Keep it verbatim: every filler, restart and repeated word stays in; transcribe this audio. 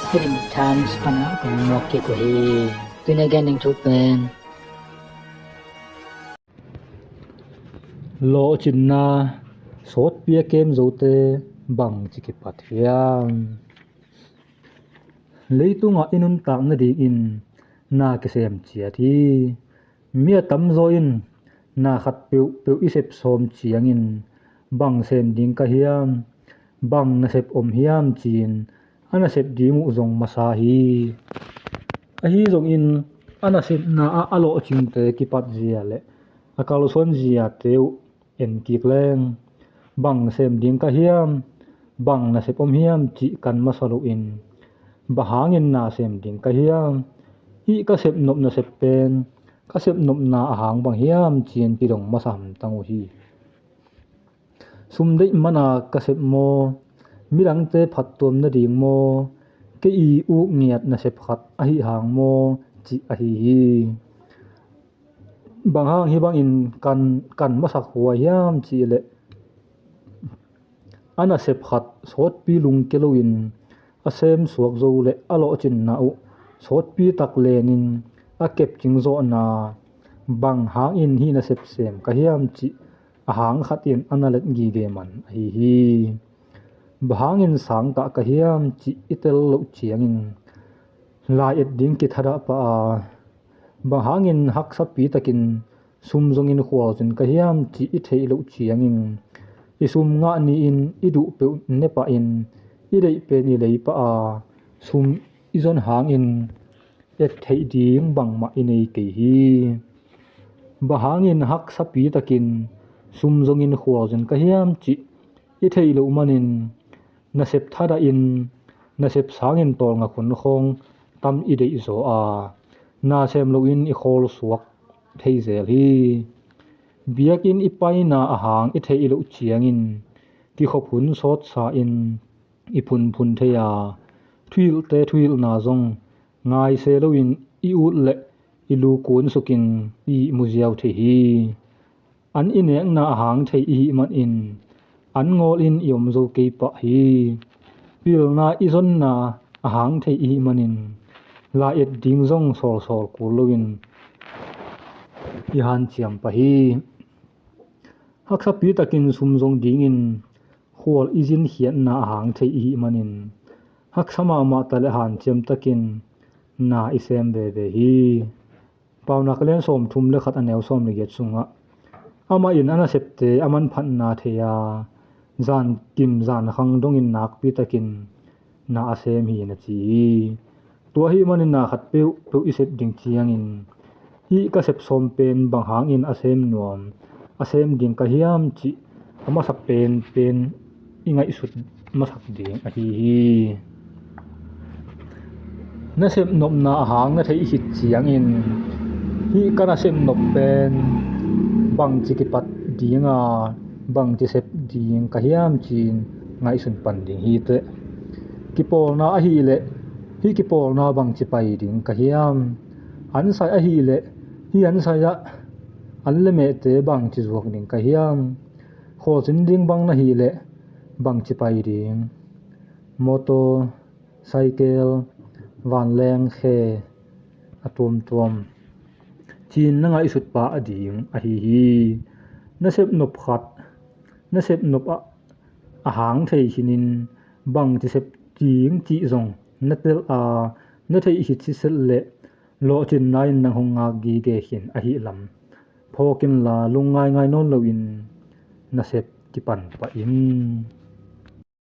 Hidden Times pana kong muak kik uh hi. Tuni a gen ding thu pen lawhcinna sawtpi a kem zote bangci kipat hiam? Leitungah i nuntak nadingin na kisem ciat hi. Mi a tamzaw in na khat peuhpeuh i sep sawm ciangin bang sem ding ka hiam, bang nasep om hiam ci-in a nasep ding uh zong masa hi. Ahi zongin a nasepna ah a lawhcingte kipat zia le a kalsuan ziate uh en kik leng, bang sem ding ka hiam, bang nasep om hiam cih kan masa loin, bang hangin na sem ding ka hiam, hih ka sep nop nasep pen ka sep nopna a hang bang hiam ci-in kidong masa hamtang uh hi. Sum deih mana ka sep maw, midangte phattuam nading maw, kei i uk ngiat nasep khat ahi hang maw, cih ahi hi. Bang hang hih bangin kan, kan masak huai hiam cih leh, a nasep khat sawtpi lungke loin a sem suak zo le a lawhcinna uh sawtpi tak lenin a kepcing zawhna, bang hangin hih nasep sem ka hiam cih a hang khat in a na let gige man ahi hi. Bang hangin sang kah ka hiam cih i tel loh ciangin lai et ding kithadah pah a, bang hangin haksapi takin sum zongin khualzin ka hiam cih i theih loh ciangin i sum ngah ni-in i duh peuh ne pahin i deih pen i lei pah a, sum i zon hangin et theih ding bangmah i nei kei hi. Bang hangin haksapi takin sum zongin khualzin ka hiam cih i theih loh manin nasep thadahin nasep sangin tawlnga khun khawng tam i deih zaw a, na sem loin i khawl suak thei zel hi. Biakinn i paina a hang i theih loh ciangin kikhop hun sawtsa in i phunphun thei a, thuhilhte thuhilhna zong ngaise loin i ut le i lu kun sukin i ihmu ziau thei hi. An i nekna a hang thei i hih manin an ngawlin i om zo kei pah hi. Pilna i zonna a hang thei i hih manin lai et ding zong sawlsawl kul loin i hanciam pah hi. Haksapi takin sum zong dingin khual i zinkhiatna a hang thei i hih manin haksa mahmah ta le hanciam takin na i sem veve hi. Paunak lian sawmthum le khat a neu sawm le giat sungah amah in a nasepte a manphatna thei a, zan kim zan khang dongin nakpi takin na a sem hi na ci hi. Tua ahih manin na khat peuhpeuh i sep ding ciangin hih ka sep sawm pen bang hangin a sem nuam, a sem ding ka hiam cih a masa penpen i ngaihsut masak ding ahi hi. Nasep nopna a hang na theih khit ciangin hih ka nasep nop pen bangci kipat dinga, bangci sep ding ka hiam ci-in ngaihsun pan ding hi teh. Kipawlna ahih leh hih kipawlna bangci pai ding ka hiam? An sai ahih leh hih an sai ah an le mehte bangci zuak ding ka hiam? Khualzin ding bang na hih leh bangci pai ding? Motor, cycle, vanleng, khe a tuamtuam ci-in na ngaihsut pah ding ahi hi. Nasep nop khat nasep nop ah a hang thei khinin bangci sep ding cih zong na telh a, na theih khit sitset leh lawhcinna in nang hong ngak gige khin ahih lam phawk inla lungngaingai nawn loin nasep kipan pah in.